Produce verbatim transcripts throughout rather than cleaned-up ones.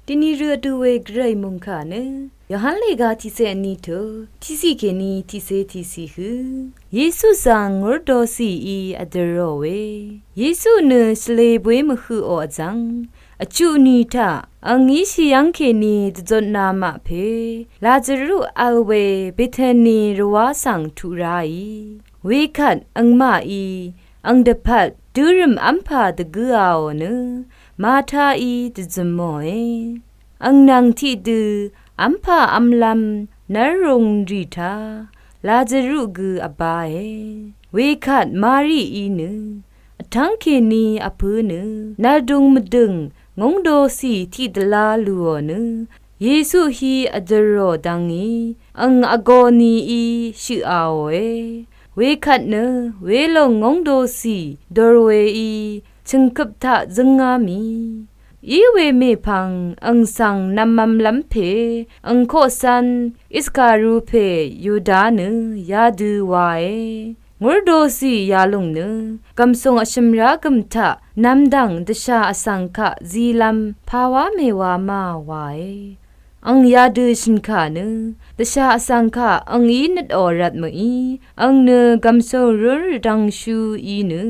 Dvni rø vdu we gvray mungkà nø Yohan lèga tiqsè vni tø tiqsiq kèní tiqsè tiqsiq hø Yesu svng ngúrdosìí vdø̀rò we. Yesu nø shvlē bwe mvhøqò vzv̀ng vchuq ni taq angí shì yv́ng kèní dvzotna maq pè Lazaru vl we Betani rvwá svng tuq ráì. Wekvt angmaqí ang dvpvt dørø̀m v́mpà dvgǿaò nø Mataí dvzø̀mòe. Ang nvng tiqdø v́mpà v́mlv́m nv́rrūng rì taq Lazaru gø vbāe. Wekvt Marií nø vtv́ng kèní vpǿ nø nvldung mvdø̀ng ngúngdosì tiqdvlá lùò nø Yesu hí vdø̀rò dvngí ang vgō nií shøqaòe. Wekvt nø welòng ngúngdosì dor weí chø̀ngkøp taq zǿngá mì í we mèpvng ang svng nv̄mv̄mlv́m pè ang koqcv́n Iskaru pè Yuda nø yadø wae. Ngúrdosì yalòng nø gv̀msùng vshø̀mrá gø̀m taq nv̄mdv̀ng dvshà vsvng kaq zilv́m pàwá mèwā ma wae. Ang yadø shø̀nkà nø dvshà vsvng kaq angí nøtò rvt mø̀í ang nø gv̀msùng rún rvdvngshú í nø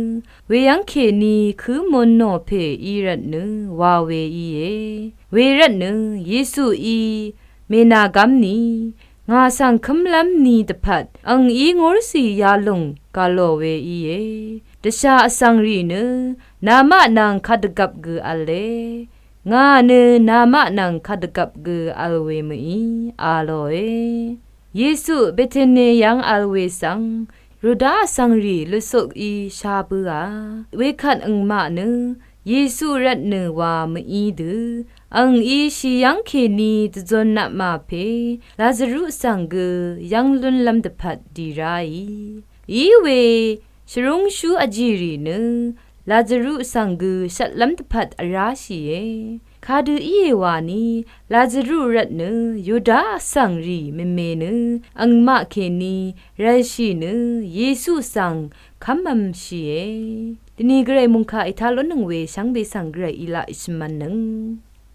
weyv́ng kèní kǿ mònò pè í rvt nø wa we íe. Wervt nø Yesuí mènàgv́m ni ngà svng kǿmlv́m ni dvpvt angí ngúrsì yalòng gà lò we íe. Dvshà vsvng rì nø namaq nvng kadvgvp gø v̄le. Ngà nø namaq nvng kadvgvp gø v̄l we mø̀í a lòe. Yesu Betani yv́ng v̄l we svng Yuda vsvng rì lvsukí shá bǿà. Wekvt angmaq nø Yesu rvt nø wa mø̀í dø angí shì yv́ng kèní dvzon nvpmà pè Lazaru svng gø yv́ng lúnlv́m dvpvt dì ráì. Í we shvrúngshú vjìrì nø Lazaru svng gø shvtlv́m dvpvt vráshìe. Kadø íe wani Lazaru rvt nø Yuda vsvng rì mèmè nø angmaq kèní rvlshì nø Yesu svng kv́mv̄mshìe. Dvni gvray mungkà ètá lúnnøng we shvngbe svng gvray í laq èshvmv̄nnøng.